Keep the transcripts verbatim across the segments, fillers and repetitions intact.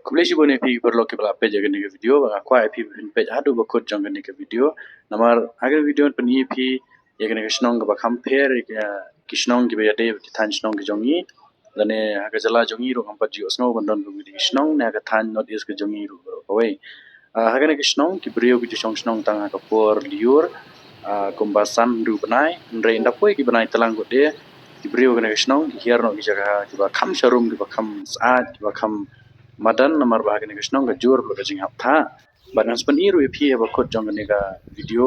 Khublei shibun ïa phi paralok kiba la peit ïa kane ka video, ba nga kwah ïa phi ban peit haduh ba kut jong kane ka video. Namar ha kane ka video ngan pyni ïa phi ïa kane ka shnong kaba kham pher ïa ki shnong kiba ïadei bad ki thaiñ shnong ki jong ngi. Lane ha ka jylla jong ngi ruh ngam pat ju ïohsngew ban don kum kine ki shnong, ne ha ka thaiñ North East ka jong ngi ruh baroh kawei. Ah, ha kane ka shnong ki briew ki ju shong shnong tang ha ka por lyiur, ah, kumba san hynriew bnai, hynrei ynda poi ki bnai tlang kut de, ki briew kane ka shnong ki hiar noh ki jaka kiba kham sharum, kiba kham syaid, kiba kham madan, namar ba ha kane ka shnong ka jur bad ka jinghap thah. Bad ngan sa pyni ruh ïa phi ha ba kut jong kane ka video,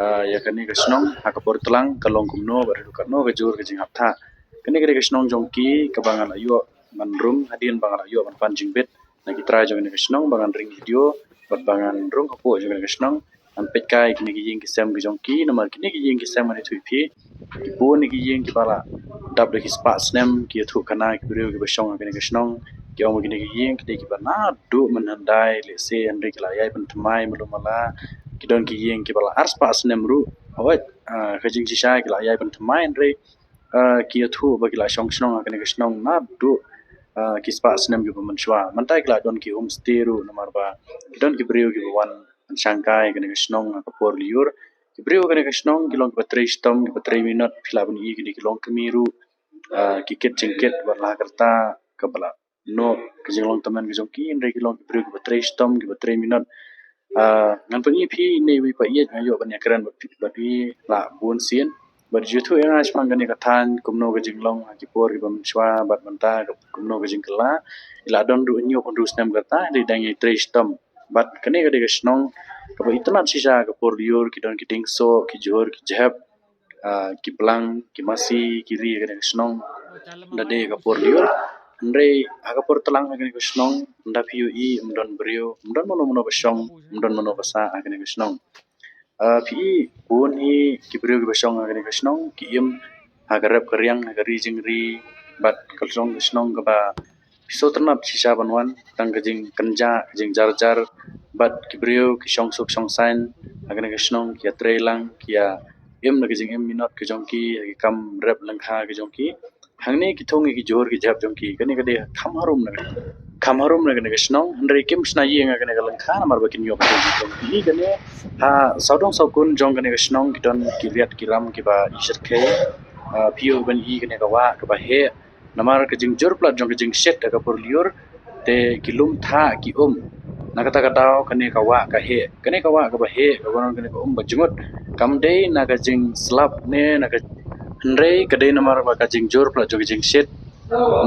ah, ïa kane ka shnong ha ka por tlang ka long kumno bad haduh katno ka jur ka jinghap thah. Kane ka dei ka shnong jong ki kaba nga la ïoh ban rung hadien ba nga la ïoh ban pan jingbit na ki trai jong kane ka shnong, ba ngan ring video bad ba ngan rung hapoh jong kane ka shnong. Ngan peit kai kine ki ïing ki sem ki jong ki, namar kine ki ïing ki sem ngan ïathuh ïa phi, ki bun ki ïing kiba la dap da ki spah snem, ki ïathuh khana ki briew kiba shong ha kane ka shnong. Ki ong ba kine ki ïing ki dei kiba naduh mynhyndai, lehse hynrei ki la ïai pynthymmai malu mala. Ki don ki ïing kiba la ar spah snem ruh, hooid, ah, ka jingshisha ki la ïai pynthymmai, hynrei ah, ki ïathuh ba ki la shong shnong ha kane ka shnong naduh, ah, ki spah snem kiba mynshuwa. Mynta ki la don ki homestay ruh, namar ba ki don ki briew kiba wan shangkai ha kane ka shnong ha ka por lyiur. Ki briew ha kane ka shnong ki long kiba trei shitom, kiba trei minot, phi lah ban ïohi ki dei ki longkmie ruh, ah, ki kit jingkit bad la ka rta kaba la noh ka jinglong tymmen ka jong ki, hynrei ki long ki briew kiba trei shitom, kiba trei minot. Ah, ngan pyni ïa phi ine iwei i paid nga ïoh ban ïakren bad phi, bad i la bun sien. Bad ju ïathuh ïa nga shaphang kane ka thaiñ, kumno ka jinglong ha ki por kiba mynshuwa bad mynta, kumno ka jingkylla. I la don ruh hynñiew phew hynriew snem ka rta, hynrei dang ïai trei shitom. Bad kane ka dei ka shnong kaba itynnad shisha ha ka por lyiur, ki don ki dieng soh, ki jhur, ki jhep, ah, ki blang, ki masi, ki ri ha kane ka shnong. Ynda dei ha ka por lyiur. Hynrei ha ka por tlang ha kane ka shnong, ynda phi ïohi, ym don briew, ym don mano mano ba shong, ym don mano ba sah ha kane ka shnong. Ah, phi i, bun hi ki briew kiba shong ha kane ka shnong ki im ha ka rep ka riang, ha ka ri jingri, bad ka shnong, ka shnong kaba phi sngewtynnad shisha ban wan, tang ka jingkynjah, ka jingjarjar, bad ki briew ki shong suk shong saiñ ha kane ka shnong, ki ïatrei lang, ki ïa im na ka jingim minot ka jong ki, ha ki kam rep lyngkha ka jong ki. Hangne ki thung ïa ki jhur ki jhep jong ki, kane ka dei kham harum na, kham harum na kane ka shnong, hynrei kim shna ïing ha kane ka lyngkha namar ba kin ïoh ba ki thung. Kine kane ha sawdong sawkun jong kane ka shnong ki don ki riat ki ram kiba i shyrkhei. Ah, phi ïoh ban i kane ka wah kaba heh, namar ka jingjur palat jong ka jingshit ha ka por lyiur, te ki lum thah ki um. Na kata ka daw kane ka wah ka heh, kane ka wah kaba heh, kaba don kane ka um ba jngut, kam dei na ka jingslap ne na ka, hynrei ka dei namar ba ka jingjur palat jong ka jingshit.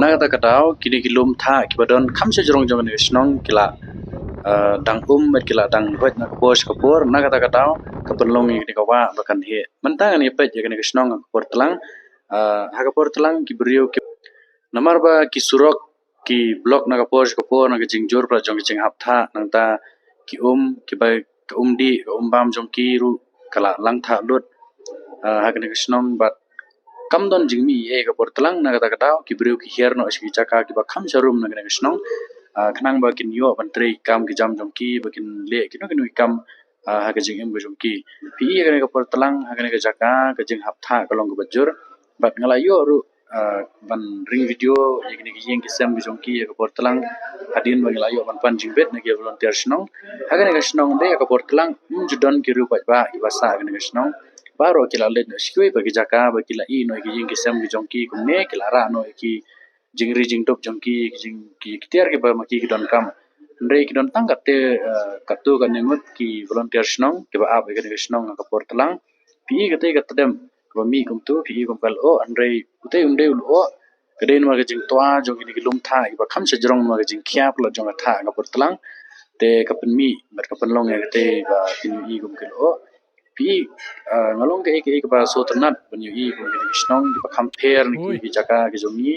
Na kata ka daw kine ki lum thah kiba don kham shajrong jong kane ka shnong ki la, ah, dang um bad ki la dang hoit na ka por sha ka por, na kata ka daw ka pynlong ïa kane ka wah ba kan heh. Mynta ngan ïa peit ïa kane ka shnong ha ka por tlang, ah, ha ka por tlang ki briew ki, namar ba ki surok ki block na ka por sha ka por na ka jingjur palat jong ka jinghap thah, nangta ki um, kiba ka um dih, ka um bam jong ki ruh ka la lang thah lut, ah, ha kane ka shnong, bad kam don jingmih ei ei ha ka por tlang. Na kata ka daw ki briew ki hiar noh sha ki jaka kiba kham sharum na kane ka shnong, ah, khnang ba kin ïoh ban trei ki kam ki jam jong ki, ba kin leh kino kino ki kam, ah, ha ka jingim ka jong ki. Phi i ha kane ka por tlang, ha kane ka jaka, ka jinghap thah ka long kaba jur. Bad nga la ïoh ruh, ah, ban ring video ïa kine ki ïing ki sem ki jong ki ha ka por tlang, hadien ba ngi la ïoh ban pan jingbit na ki volunteer shnong. Ha kane ka shnong de ha ka por tlang, ym ju don ki riew paidbah kiba sah ha kane ka shnong. Baroh ki la leit noh sha kiwei pat ki jaka ba ki la ïeh noh ïa ki ïing ki sem ki jong ki, kumne ki la rah noh ïa ki jingri jingdup jong ki, ki jing, ki tiar kiba ma ki ki donkam. Hynrei ki don tang katto, eh, katto katne ngut ki volunteer shnong kiba ap ïa kane ka shnong ha ka por tlang. Phi i katei ka tdem kaba mih kumto, phi i kum ka lyoh, hynrei utei um dei u lyoh, ka dei namar ka jingtwa jong kine ki lum thah kiba kham shajrong namar ka jingkhia palat jong ka thah ha ka por tlang. Te ka pynmih bad ka pynlong ïa katei ba phin i kum ka lyoh. Phi i, ah, nga long kaei kaei kaba sngewtynnad ban ïohi kum kine ki shnong kiba kham pher na ki jaka ki jong ngi.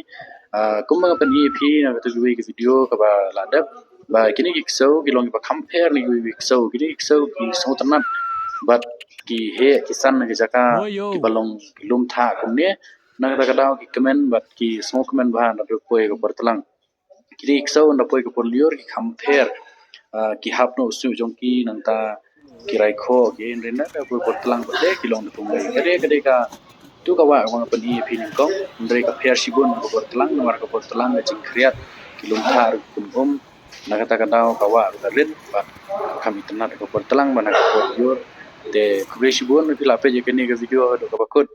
Ah, kumba nga pyni ïa phi na kato kiwei ki video kaba la dep, ba kine ki ksew ki long kiba kham pher na kiwei ki ksew. Kine ki ksew ki sngewtynnad bad ki heh ki san na ki jaka kiba long ki lum thah kumne. Na kata ka daw ki kmen bad ki sngewkmen bha naduh poi ka por tlang. Kine ki ksew ynda poi ka por lyiur ki kham pher. Ah, ki hap noh u shñiuh jong ki, nangta ki raikhoh ki, hynrei ynda poi ka por tlang pat de ki long da kumne. Ka dei, ka dei kato ka wah kaba nga pyni ïa phi nyngkong, hynrei ka pher shibun ka por tlang, namar ka por tlang ka jingkhriat, ki lum thah ruh ki kum um, ki Na kata ka daw ka wah ruh ka rit bad ka kham itynnad ka por tlang bad na ka por jur. Te khublei shibun phi la peit ïa kane ka video haduh kaba kut.